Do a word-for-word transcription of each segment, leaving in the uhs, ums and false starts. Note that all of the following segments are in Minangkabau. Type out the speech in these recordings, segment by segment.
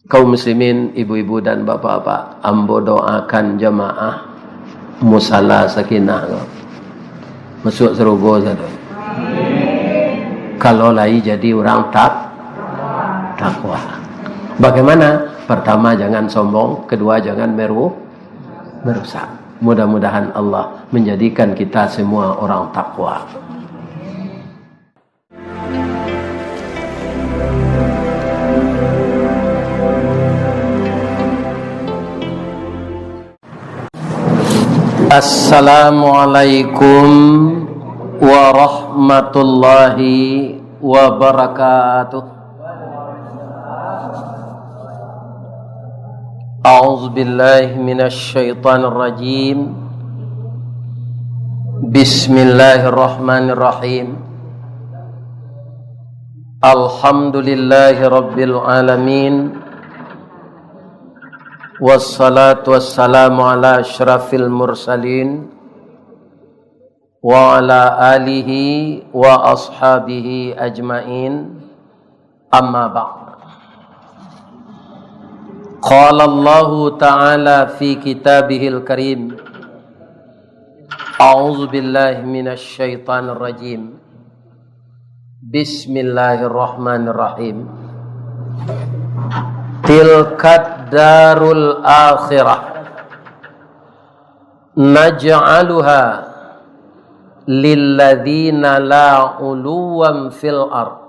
Kaum muslimin, ibu-ibu dan bapak-bapak, ambo doakan jamaah Musala Sakinah ko masuak sarugo sado. Kalau lai jadi urang tak-, takwa. Bagaimana? Pertama, jangan sombong. Kedua, jangan meru-, merusak. Mudah-mudahan Allah menjadikan kita semua orang takwa. Assalamualaikum warahmatullahi wabarakatuh. A'udzubillahi minasyaitonirrajim. Bismillahirrahmanirrahim. Alhamdulillahi rabbil alamin. Wassalatu wassalamu ala asyrafil mursalin, wa ala alihi wa ashabihi ajmain. Amma ba'd. Qala Allahu ta'ala fi kitabihil karim, a'udzu billahi minasy syaithanir rajim. Bismillahirrahmanirrahim. Tilkad darul akhirah naj'aluha lilladzina la 'uluwan fil ard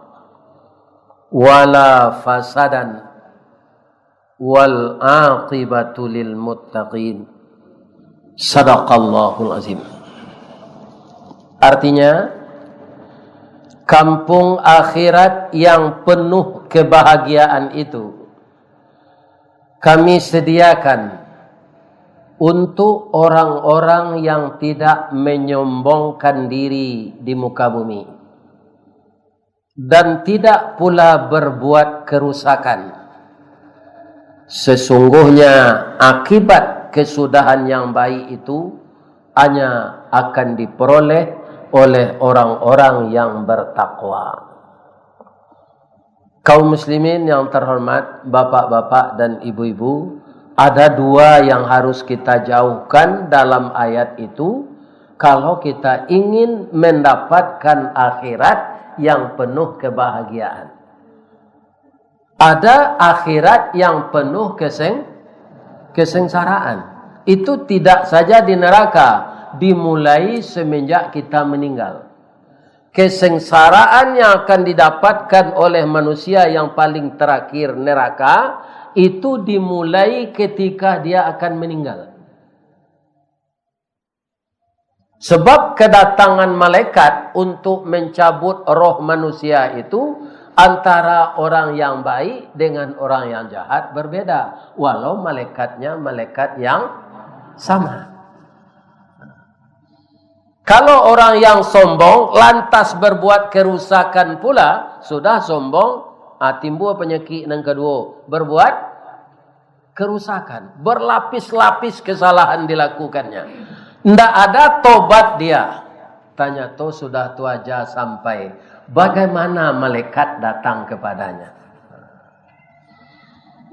wala fasadan, wal aqibatu lil muttaqin. Sadaqallahul azim. Artinya, kampung akhirat yang penuh kebahagiaan itu Kami sediakan untuk orang-orang yang tidak menyombongkan diri di muka bumi, dan tidak pula berbuat kerusakan. Sesungguhnya, akibat kesudahan yang baik itu hanya akan diperoleh oleh orang-orang yang bertakwa. Kaum muslimin yang terhormat, bapak-bapak dan ibu-ibu, ada dua yang harus kita jauhkan dalam ayat itu, kalau kita ingin mendapatkan akhirat yang penuh kebahagiaan. Ada akhirat yang penuh keseng-, kesengsaraan. Itu tidak saja di neraka, dimulai semenjak kita meninggal. Kesengsaraan yang akan didapatkan oleh manusia yang paling terakhir, neraka, itu dimulai ketika dia akan meninggal. Sebab kedatangan malaikat untuk mencabut roh manusia itu antara orang yang baik dengan orang yang jahat berbeda, walau malaikatnya malaikat yang sama. Kalau orang yang sombong lantas berbuat kerusakan pula, sudah sombong, ah, timbul panyakik nan kaduo, berbuat kerusakan, berlapis-lapis kesalahan dilakukannya. Ndak ada tobat dia. Tanyato sudah tu aja sampai, bagaimana malaikat datang kepadanya?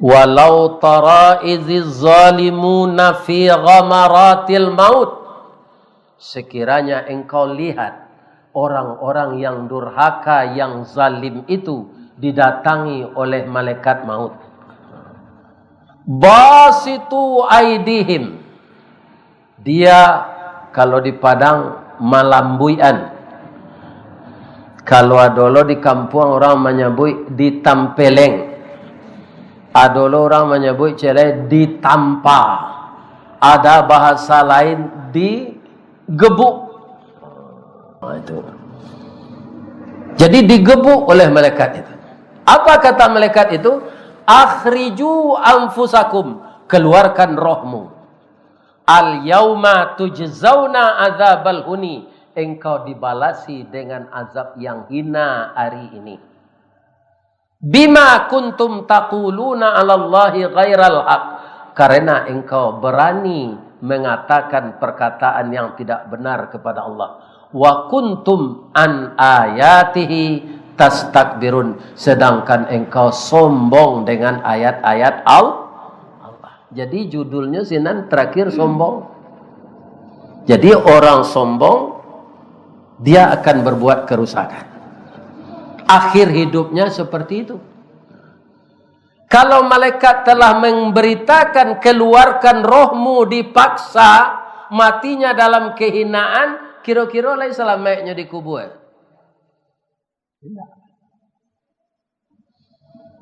Walau tara iziz zalimuna fi ghamaratil maut. Sekiranya engkau lihat orang-orang yang durhaka, yang zalim itu didatangi oleh malaikat maut. Basitu aidihim. Dia, kalau di Padang, malambuian. Kalau ado lo di kampuang, orang manyabuik ditampeleng. Ado lo urang manyabuik ciek lai ditampa. Ada bahasa lain digebuk. Nah, itu. Jadi digebuk oleh malaikat itu. Apa kata malaikat itu? "Akhriju anfusakum, keluarkan rohmu. Al yauma tujzauna adzabal huni, engkau dibalasi dengan azab yang hina hari ini. Bima kuntum taquluna 'alallahi ghairal haq, karena engkau berani mengatakan perkataan yang tidak benar kepada Allah. Wa kuntum an ayatihi tastakbirun, sedangkan engkau sombong dengan ayat-ayat Al-, Allah. Jadi judulnya sinan terakhir sombong. Jadi orang sombong, dia akan berbuat kerusakan. Akhir hidupnya seperti itu. Kalau malaikat telah memberitakan, "Keluarkan rohmu dipaksa," matinya dalam kehinaan, kiro-kiro lai salamaiknyo di kubua?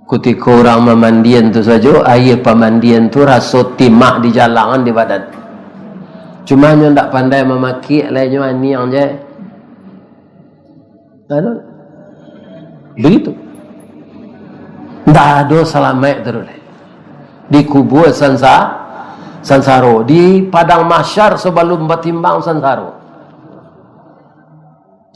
Kutiko urang mamandian tu sajo, aia pamandian tu raso timah dijalangan di badan. Cuma nyo ndak pandai mamakik lai, nyo aniang je. Anu, begitu. Ndak ado salamaik tu doh. Di kubua sansa-, sansaro, di padang mahsyar sabalum batimbang sansaro.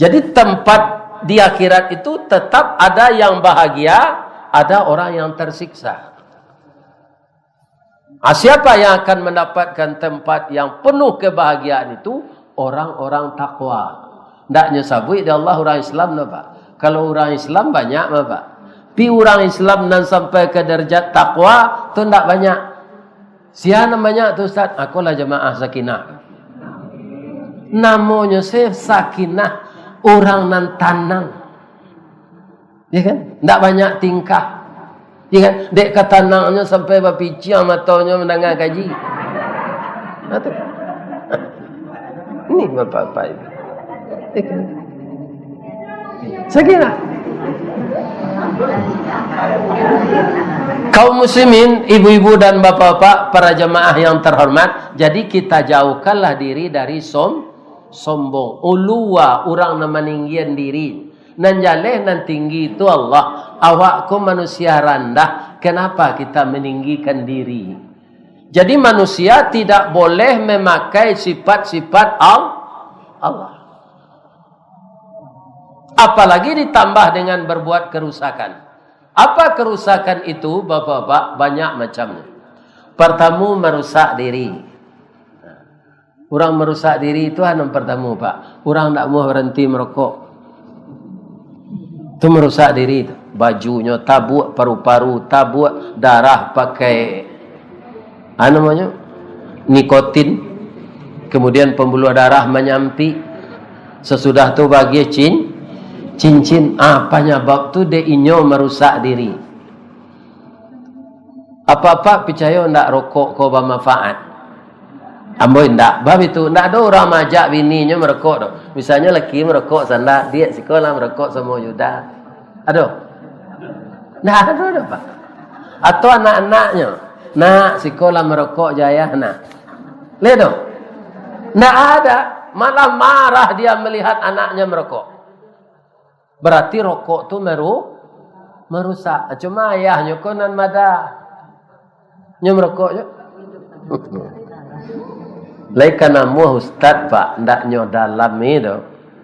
Jadi, tempat di akhirat itu tetap ada yang bahagia, ada orang yang tersiksa. Ah, siapa yang akan mendapatkan tempat yang penuh kebahagiaan itu? Orang-orang takwa. Ndak nyo sabuik di Allah urang Islam, no, Pak. Kalau urang Islam banyak, mah, Pak. Pi urang Islam nan sampai ka darajat takwa, tu ndak banyak. Sia nan banyak tu, Ustaz? Akolah jamaah Sakinah. Namonyo se Sakinah, urang nan tanang. Ya kan? Ndak banyak tingkah. Ya kan? Dek katanangnyo sampai bapiciang matonyo mandanga kaji. Nah, tu. Ini bapak-bapak ini. Ya kan? Sakinah. Kaum muslimin, ibu-ibu dan bapak-bapak, para jamaah yang terhormat, jadi kita jauhkanlah diri dari som-, sombong. Uluwa, urang nan maninggian diri. Nan jaleh, nan tinggi tu Allah. Awak ko manusia randah, kenapa kita meninggikan diri? Jadi, manusia tidak boleh memakai sifat-sifat Al-, Allah. Apalagi ditambah dengan berbuat kerusakan. Apa kerusakan itu, Bapak-bapak? Banyak macamnya. Pertama, merusak diri. Urang marusak diri tu, anu, partamo, Pak, urang ndak amuah baranti marokok. Tu marusak diri tu. Bajunyo tabuak, paru-paru tabuak, darah pakai, anu namonyo, nikotin. Kemudian pembuluh darah manyampik. Sasudah tu baagiah cin-, cincin. Ah, panyabab tu dek inyo marusak diri. Apak-apak picayo ndak rokok ko bamanfaat? Ambo indak. Bab itu, ndak ado urang maajak bininyo marokok doh. Misalnyo laki marokok sanda, "Diak, siko lah marokok samo Yuda." Ado? Ndak ado doh, Pak. Atau anak-anaknyo, "Nak, siko lah marokok jo ayah, nak." Lai ado? Ndak ada. Malah marah dia melihat anaknya merokok. Barati rokok tu maru-, marusak. Cuma ayahnyo ko nan mada. Nyo marokok nyo. Lai ka namuah ustad, Pak, ndak nyo dalami tu,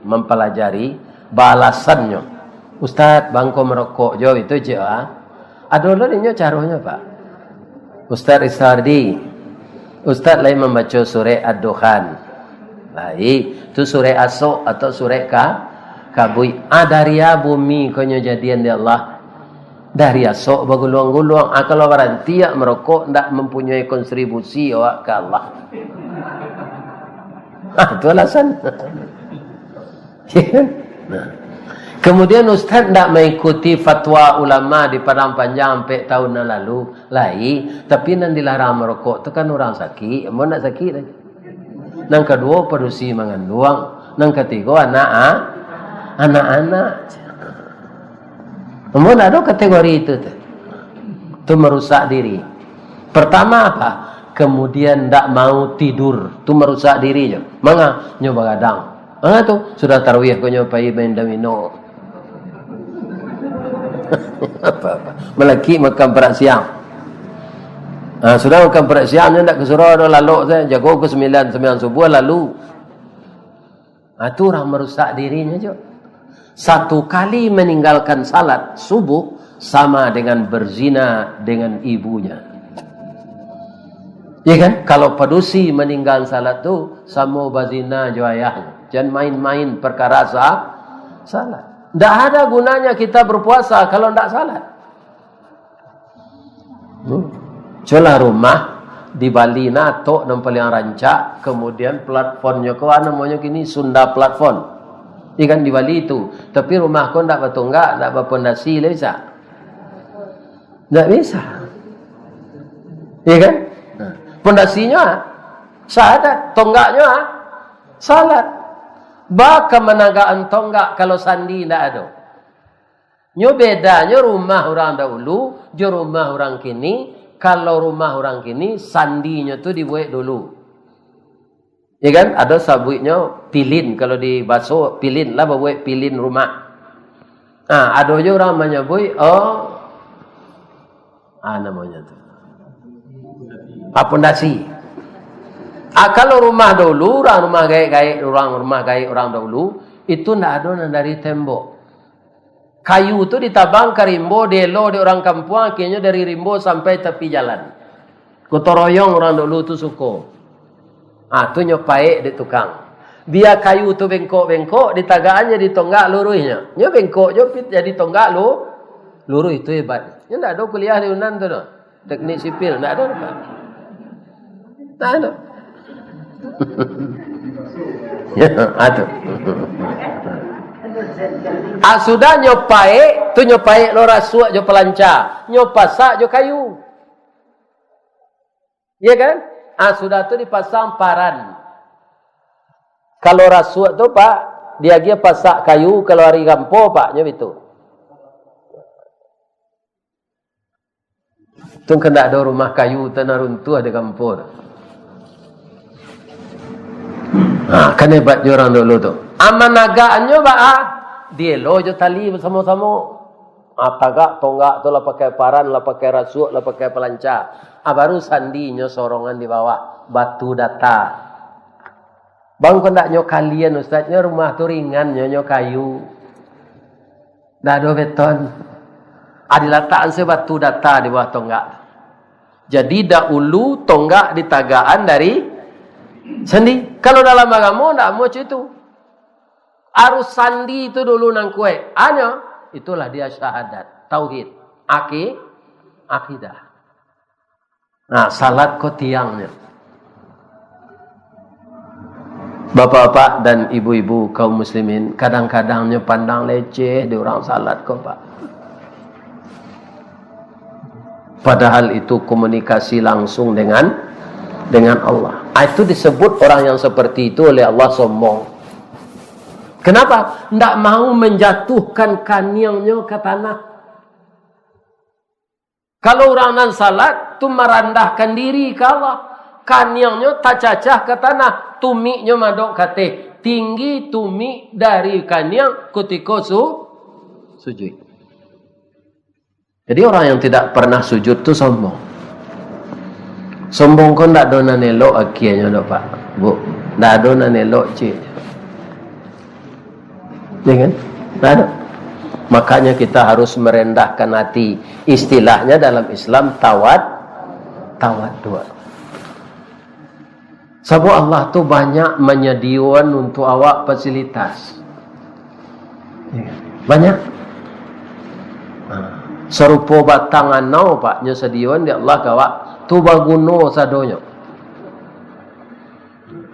mampalajari, baalasan nyo. "Ustad, bangko marokok jo itu, cik, ah." Ado lo inyo caronyo, Pak. Ustaz Rizaldi, Ustaz lai mambaco surek Ad-Dukhan. Lai, tu surek asok atau surek ka-, kabuik. Ah, dari a bumi ko nyo jadian di Allah? Dari asok baguluang-guluang. Ah, kalau baranti a marokok, ndak mampunyoi kontribusi awak ka Allah. Ah, tu alasan. Nah. Kemudian Ustaz ndak mengikuti fatwa ulama di Padang Panjang ampek tahun nan lalu lai, tapi nan dilarang marokok tu kan urang sakik, ambo ndak sakik lai. Nan kaduo, padusi manganduang, nan katigo, anak a-, anak-anak. Ambo ndak ado kategori itu tu. Tu marusak diri. Pertama apa? Kemudian ndak mau tidur. Tu marusak diri jo. Manga? Nyo bagadang. Ah, tu, sudah tarawih ko nyo pai main domino. Apa-apa. Malaki makan parak siang. Ah, sudah makan parak siang, nyo ndak ka surau doh, lalok sajo, jago ko sembilan, sembilan subuah lalu. Ah, tu urang marusak dirinyo jo. Satu kali meninggalkan salat subuh sama dengan berzina dengan ibunya. Ya kan? Kalau padusi maninggalan salat tu, samo bazina jo ayahnyo. Jan main-main perkara sa-, salat. Ndak ada gunanya kita berpuasa kalau ndak salat. Hmm. Cubolah rumah di Bali nah, atok nan paliang rancak, kemudian platformnyo ko, ah, namonyo kini Sunda platform. Iya kan, di Bali tu. Tapi rumah ko ndak batonggak, ndak bapondasi, lah bisa? Ndak bisa. Iya kan? Nah, pondasinyo, ah, salat, tonggaknyo, ah, salat. Baa ka managaan tonggak kalau sandi ndak ado? Nyo bedanyo rumah urang dahulu jo rumah urang kini. Kalau rumah urang kini, sandinyo tu dibuek dulu. Ya kan? Ado sabuiknyo pilin, kalau di baso pilin lah, babuek pilin rumah. Ah, ado jo urang manyabuik, oh, ah, namonyo tu, ah, pondasi. Ah, kalau rumah dahulu, urang rumah gaek-gaek, urang rumah gaek urang dahulu, itu ndak ado nan dari tembok. Kayu tu ditabang ka rimbo, dielo dek urang kampuang, akhirnyo dari rimbo sampai tapi jalan. Gotong royong urang dulu tu suko. Ah, tu nyo paek dek tukang. Bia kayu tu bengkok-bengkok, ditagakan jadi tonggak luruihnyo. Nyo bengkok jo pit jadi tonggak lu-, luruih, tu hebat. Nyo ndak ado kuliah di Unan tu doh. Teknik sipil, ndak ado doh. Ndak ado. Ya, ah, tu. Ah, sudah nyo paek, tu nyo paek lo rasuak jo palanca, nyo pasak jo kayu. Iya kan? Ah, sudah tu dipasang paran. Kalau rasuak tu, Pak, diagiah pasak kayu, kalau ari gampo, Pak, nyo bitu. Tu kan ndak ado rumah kayu, tanah runtuah di gampo tu. Ha, kan hebat jo urang dulu tu. Amanagakannyo baa? Dielo jo tali basamo-samo. Ah, tagak tonggak tu lah pakai paran, lah pakai rasuak, lah pakai palanca. Ah, baru sandinyo sorongan di bawah, batu data. Bang, kok ndak nyo kalian, Ustaz, nyo rumah tu ringan, nyo, nyo kayu. Ndak ado beton. Ah, dilatakan se batu data di bawah tonggak. Jadi, dahulu tonggak ditagakan dari sandi. Kalau dalam agamo, ndak amuah cak itu. Arus sandi tu dulu nan kuaik. Anyo, itulah dia syahadat, tauhid, aki-, akidah. Nah, salat ko tiangnyo. Bapak-bapak dan ibu-ibu kaum muslimin, kadang-kadang nyo pandang leceh di urang salat ko, Pak. Padahal itu komunikasi langsung dengan, dengan Allah. Ah, itu disebut orang yang seperti itu oleh Allah sombong. Kenapa? Ndak mau menjatuhkan kaniangnyo ka tanah. Kalau urang nan salat tu marandahkan diri ka Allah, kaniangnyo tacacah ka tanah, tumiknyo madok ka ateh, tinggi tumik dari kaniang kutiko su-, sujud. Jadi, orang yang tidak pernah sujud tu sombong. Sombong ko ndak ado nan elok akianyo doh, Pak, Bu. Ndak ado nan elok, cik. Ya kan? Ndak ado. Makanya kita harus merendahkan hati. Istilahnya dalam Islam tawad-, tawaduk. Sabab Allah tu banyak manyadioan untuak awak fasilitas. Banyak. Ha. Sarupo batang anau, Pak, nyo sadioan dek Allah ka awak. Tu baguno sadonyo.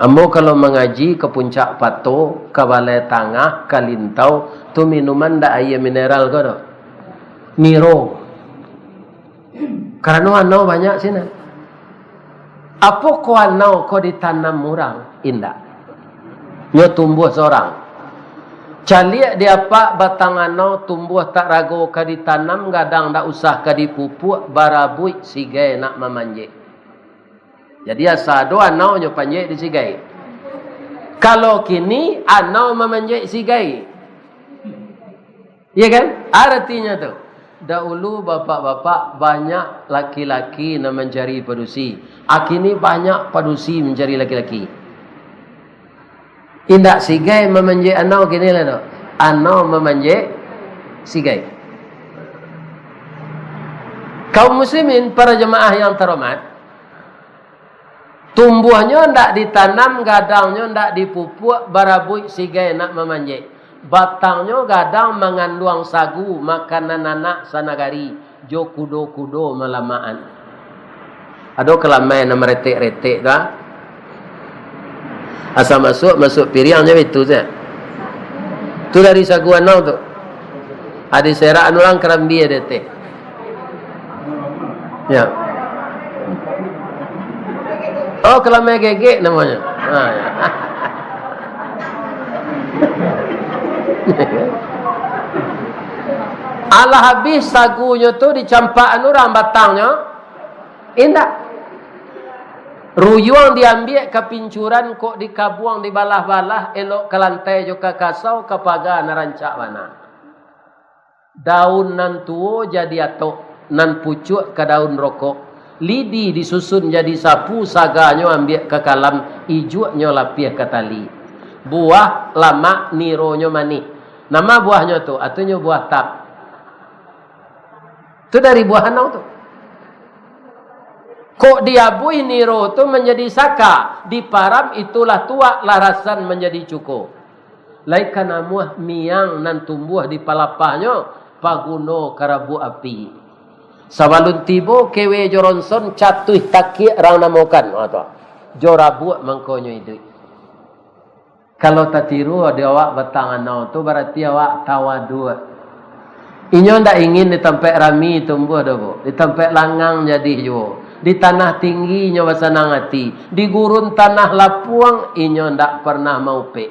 Ambo kalau mangaji ka Puncak Pato, ka Balai Tangah, ka Lintau, tu minuman ndak aia mineral ko doh. Miro. Karano anau banyak sinan. Apo ko anau ko ditanam urang? Indak. Nyo tumbuah sorang. Caliak di apak batang anau tumbuah tak rago ka ditanam, gadang ndak usah ka dipupuak, barabuik sigai nak mamanjek. Jadi asa ado anau nyo panjek di sigai. Kalau kini anau mamanjek sigai. Iya kan? Artinya tu, dahulu bapak-bapak banyak laki-laki nan mancari padusi. Ah, kini banyak padusi mancari laki-laki. Indak sigai mamanjek anau kini lah tu. Anau mamanjek sigai. Kaum muslimin, para jemaah yang terhormat, tumbuahnyo ndak ditanam, gadangnyo ndak dipupuak, barabuik sigai nak mamanjek. Batangnyo gadang manganduang sagu, makanan anak sanagari, jo kudo-kudo malamakan. Ado kalamai nan maretek-retek tu, ah. Asa masuak, masuak piriang nyo itu sajo. Tu dari sagu anau tu. Adi serak anu urang karambia di ateh. Ya. Oh, kalamai gegek namonyo. Ha, ya. Alah abih sagunyo tu dicampakan urang batangnyo? Indak. Ruyuang diambiak ka pincuran, kok dikabuang dibalah-balah, elok ka lantai jo ka kasau, ka paga nan rancak bana. Daun nan tuo jadi atok, nan pucuak ka daun rokok. Lidi disusun jadi sapu, saganyo ambiak ka kalam, ijuaknyo lapiah ka tali. Buah lamak, nironyo manih. Nama buahnyo tu? Atunyo buah tap. Tu dari buah anau tu. Kok diabuih niro tu manjadi saka, diparam itulah tuak, lah rasan manjadi cuko. Lai ka namuah miang nan tumbuah di palapahnyo, paguno ka rabuak api. Sabalun tibo kewe jo ronson, catuih takiak rang namokan. Ha, tu. Jo rabuak mangkonyo iduik. Kalau tatiru di awak batang anau tu, barati awak tawaduak. Inyo ndak ingin di tampek rami tumbuah doh, Bu. Di tampek langang jadi juo. Di tanah tinggi inyo basanang ati. Di gurun tanah lapuang inyo ndak pernah maupek.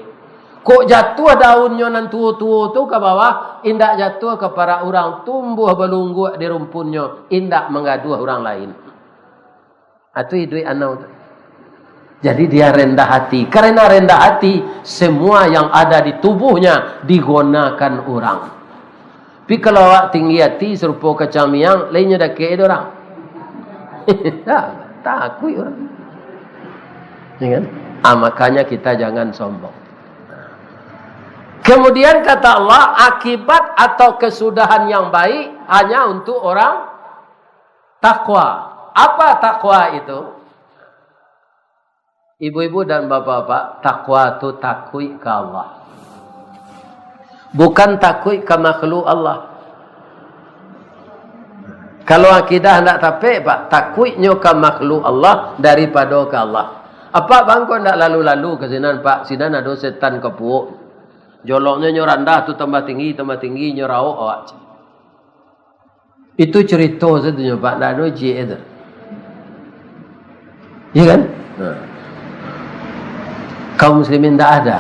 Kok jatuah daunnyo nan tuo-tuo tu ka bawah, indak jatuah ka parak urang, tumbuah balungguak di rumpunnyo, indak manggaduah urang lain. Itu iduik anau tu. Jadi dia rendah hati. Karena rendah hati, semua yang ada di tubuhnya digunakan orang. Tapi kalau awak tinggi hati, sarupo kacang miang, lainnya dakek itu orang. Tak, takuik orang. Ya kan? Ah, makanya kita jangan sombong. Kemudian kata Allah, akibat atau kesudahan yang baik hanya untuk orang takwa. Apa takwa itu? Ibu-ibu dan bapak-bapak, takwa tu takuik ka Allah. Bukan takuik ka makhluk Allah. Kalau akidah ndak tapek, Pak, takuiknyo ka makhluk Allah daripado ka Allah. Apak bangko ndak lalu-lalu ka sinan, Pak, sinan ado setan kapuok. Joloknyo nyo randah tu tambah tinggi, tambah tinggi nyo raok awak. Itu cerita satunyo, Pak, ndak ado ciek itu. Iya kan? Nah. Kaum muslimin ndak ada.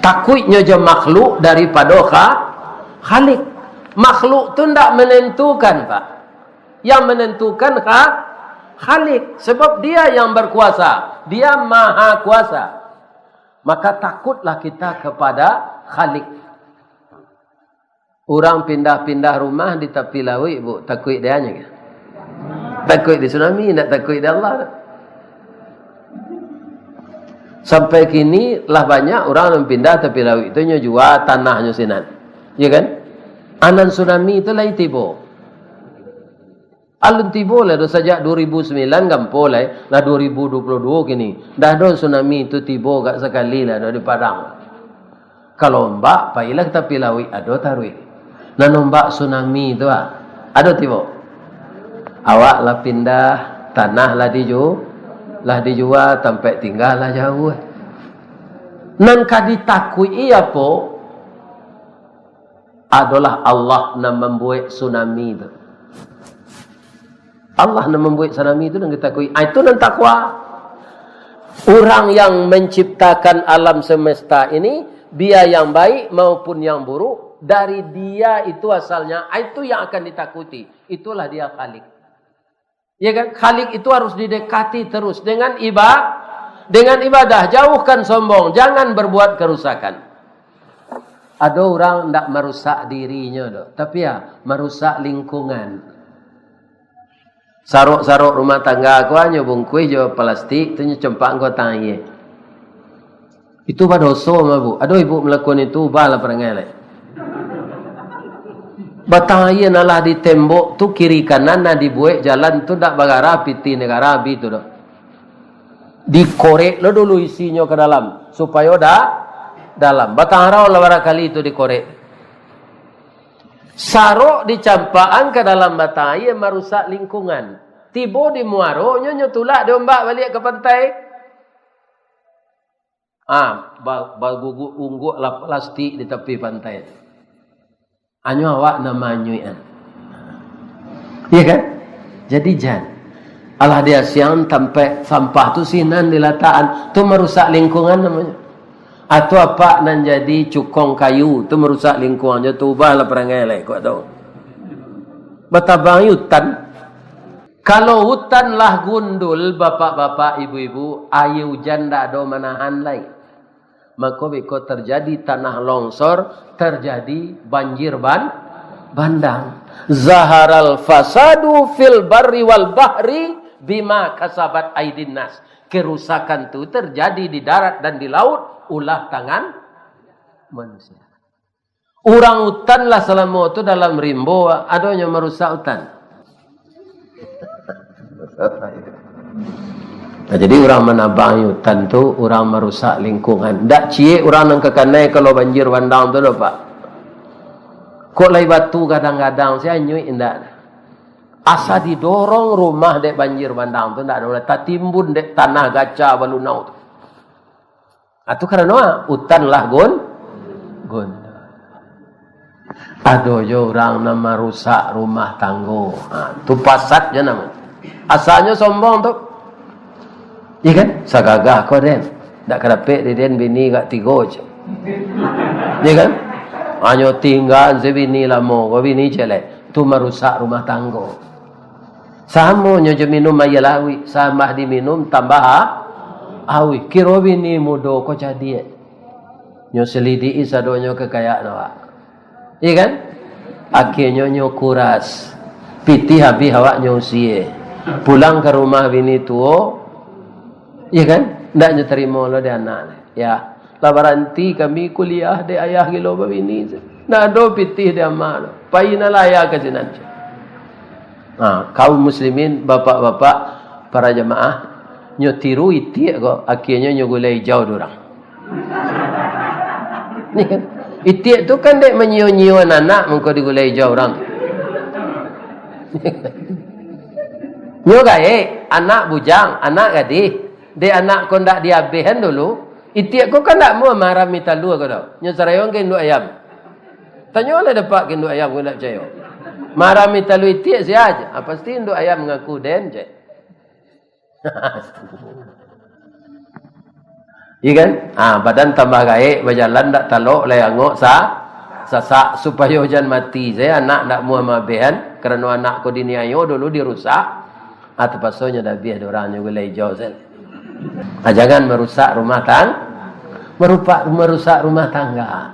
Takuiknyo jo makhluk daripado Kha-, Khalik. Makhluk tu ndak menentukan, Pak. Yang menentukan Kha-, Khalik. Sebab Dia yang berkuasa. Dia maha kuasa. Maka takutlah kita kepada Khalik. Urang pindah-pindah rumah di tapi lauik, Bu, takuik di anyo ke? Takuik di tsunami, ndak takuik di Allah. Sampai kini lah banyak urang nan pindah tapi lauik tu nyo jua tanahnyo sinan. Iya kan? Anan tsunami tu lai tibo. Alun tibo lah doh sajak dua ribu sembilan gampo lai, lah dua ribu dua puluh dua kini. Dah doh tsunami tu tibo gak sakali lah doh di Padang. Kalau ombak, pailah ka tapi lauik, ado taruih. Nan ombak tsunami tu, ah, ado tibo. Awak lah pindah, tanah lah diju-, lah dijua, tampek tingga lah jauah. Nan ka ditakuik apo? Adolah Allah nan mambuek tsunami tu. Allah nan mambuek tsunami tu nan ditakuik. Ah, itu nan takwa. Urang yang menciptakan alam semesta ini, bia yang baik maupun yang buruk, dari Dia itu asalnya, ah, itu yang akan ditakuti. Itulah Dia Khalik. Ya kan? Khalik itu harus didekati terus dengan iba-, dengan ibadah. Jauhkan sombong, jangan berbuat kerusakan. Ado urang ndak marusak dirinyo doh, tapi ya marusak lingkungan. Sarok-sarok rumah tangga ko hanyo bungkuih jo plastik, tu nyo campak ka batang aia. Itu badoso mah, Bu. Aduh, ibu melakukan itu, ubahlah parangai lai. Batang aia nan lah ditembok tu kiri kanan, nan dibuek jalan tu ndak bagarah, pitih nagara abih tu doh. Dikorek lo dulu isinyo ka dalam, supayo da-, Dalam batang arau lah barakali tu dikorek. Sarok dicampakan ka dalam batang aia, marusak lingkungan. Tibo di muaro, nyo, nyo tulak di ombak baliak ka pantai. Ah, ba-, baguguk ungguak lah plastik di tapi pantai. Anyo awak nan maanyuikan. Iya kan? Jadi jan. Alah diasiang tampek sampah tu sinan dilatakan. Tu marusak lingkungan namonyo. Atau apak nan jadi cukong kayu, tu marusak lingkungan, jo tu ubahlah parangai lai, kok tu. Batabang hutan. Kalau hutan lah gundul, bapak-bapak, ibu-ibu, aia ujan ndak ado manahan lai. Mako, beko terjadi tanah longsor, terjadi banjir ban-, bandang. Zaharal fasadu fil barri wal bahri bima kasabat aidin nas. Kerusakan tu terjadi di darat dan di laut, ulah tangan manusia. Urang hutan lah salamo tu dalam rimbo, adonyo marusak hutan. Nah, jadi urang manabang hutan tu, urang marusak lingkungan. Ndak ciek urang nan ka kanai kalau banjir bandang tu doh, Pak. Kok lai batu gadang-gadang, si anyuik indak. Asa didorong rumah dek banjir bandang tu, ndak ado lah tatimbun dek tanah gaca balunau tu. Ah, tu karano, ah, hutan lah gon-, gondok. Ado jo urang nan marusak rumah tanggo. Ha, tu fasad jo namo. Asalnyo sombong tu. Iya kan? Sagagah ko den. Ndak ka dapek di den bini gak tigo je. Iya kan? Hanyo tingga se bini lamo ko, bini ciek lai. Tu marusak rumah tanggo. Samonyo jo minum aia lawik, sambah diminum tambah a-, auih. Kiro bini mudo ko cadiak. Nyo selidiki sadonyo kekayaan awak. Iya kan? Akhirnyo nyo kuras. Pitih habih awak nyo usie. Pulang ka rumah bini tuo. Iya kan? Ndak nyo tarimo lo di anak. Ya. Lah baranti kami kuliah dek ayah gilo babini. Ndak ado pitih di amak tu. Pai nalah ayah ka sinan. Ha, kaum muslimin, bapak-bapak, para jamaah, nyo tiru itiak ko, akhirnyo nyo gulai ijau di urang. Itiak tu kan dek manyio-nyio anak mangko digulai ijau urang. Nyo gaek, anak bujang, anak gadih. Dek anak ko ndak diabehan dulu, itiak ko kan ndak amuah marami talua ko doh. Nyo sarayong ka induak ayam. Tanyolah dek apak ka induak ayam ko ndak picayo. Marami talua itiak sia aja. Ah, pasti induak ayam mangaku den je. Iya kan? Ah, badan tambah gaek, bajalan ndak talok, lai angok sa-, sasak, supayo jan mati sajo anak ndak amuah maabehan, karano anak ko diniayo dulu dirusak. Ah, tapaso nyo dabiah dek urang nyo gulai ijau sen. Ah, jangan marusak rumah tang-, marupak-, marusak rumah tangga.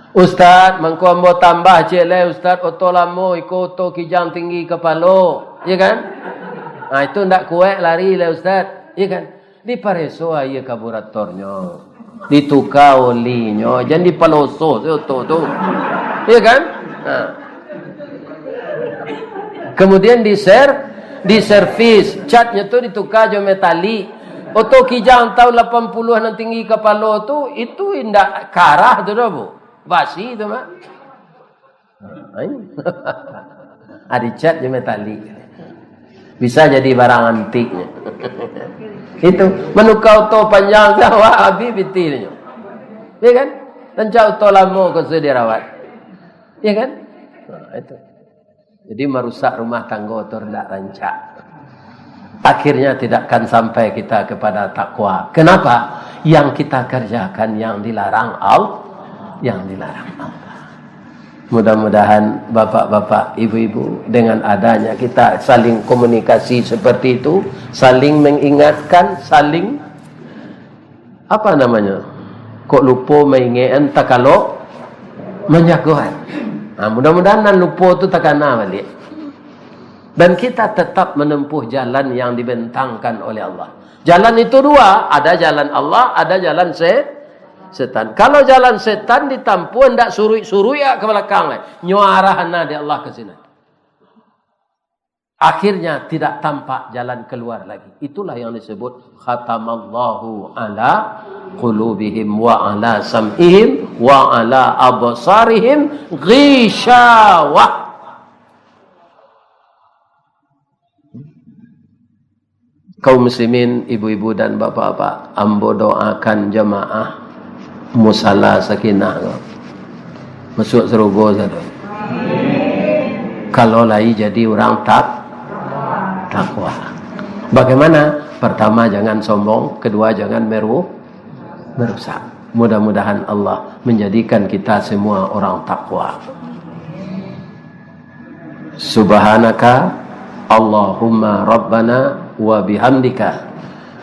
Ustaz, mangko ambo tambah ciek lai, Ustaz, oto lamo, iko oto kijang tinggi kapalo, iya kan? Ah, itu ndak kuaik lari lai, Ustaz, iya kan? Dipareso aia karburatornyo, dituka olinyo, jan dipaloso se oto tu. Iya kan? Ha. Kemudian diser-, diservis, catnyo tu dituka jo metalik. Oto Kijang tahun lapan puluhan nan tinggi kapalo tu, itu indak karah tu doh, Bu. Basi tu mah. Ai. Ah, dicat jo metalik. Bisa jadi barang antiknyo. Itu, manuka oto panjang tu awak abih pitihnyo. Ya kan? Rancak oto lamo ko sudah dirawat. Ya kan? Nah, itu. Jadi marusak rumah tanggo tu ndak rancak. Akhirnya tidak akan sampai kita kepada takwa. Kenapa? Yang kita kerjakan yang dilarang Al-, yang dilarang Allah. Mudah-mudahan bapak-bapak, ibu-ibu, dengan adanya kita saling komunikasi seperti itu, saling mengingatkan, saling, apa namanya, kok lupo maingekan, takalok manjagoan. Nah, mudah-mudahan nan lupo tu takana balik. Dan kita tetap menempuh jalan yang dibentangkan oleh Allah. Jalan itu dua, ada jalan Allah, ada jalan se-, setan. Kalau jalan setan ditampuah, ndak suruik-suruik ka balakang lai. Nyo arah ana dek Allah ka sinan. Akhirnya tidak tampak jalan keluar lagi. Itulah yang disebut khatamallahu ala qulubihim wa ala sam'ihim wa ala absarihim ghishawah. Kaum muslimin, ibu-ibu dan bapak-bapak, ambo doakan jamaah Musala Sakinah ko masuak sarugo sado. Kalau lai jadi urang tak-, takwa. Bagaimana? Pertama, jangan sombong. Kedua, jangan meru-, merusak. Mudah-mudahan Allah menjadikan kita semua orang takwa. Subhanaka Allahumma Rabbana wa bihamdika,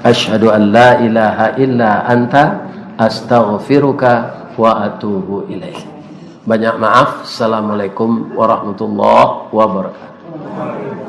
asyhadu an la ilaha illa anta, astaghfiruka wa atubu ilaik. Banyak maaf. Assalamualaikum warahmatullahi wabarakatuh.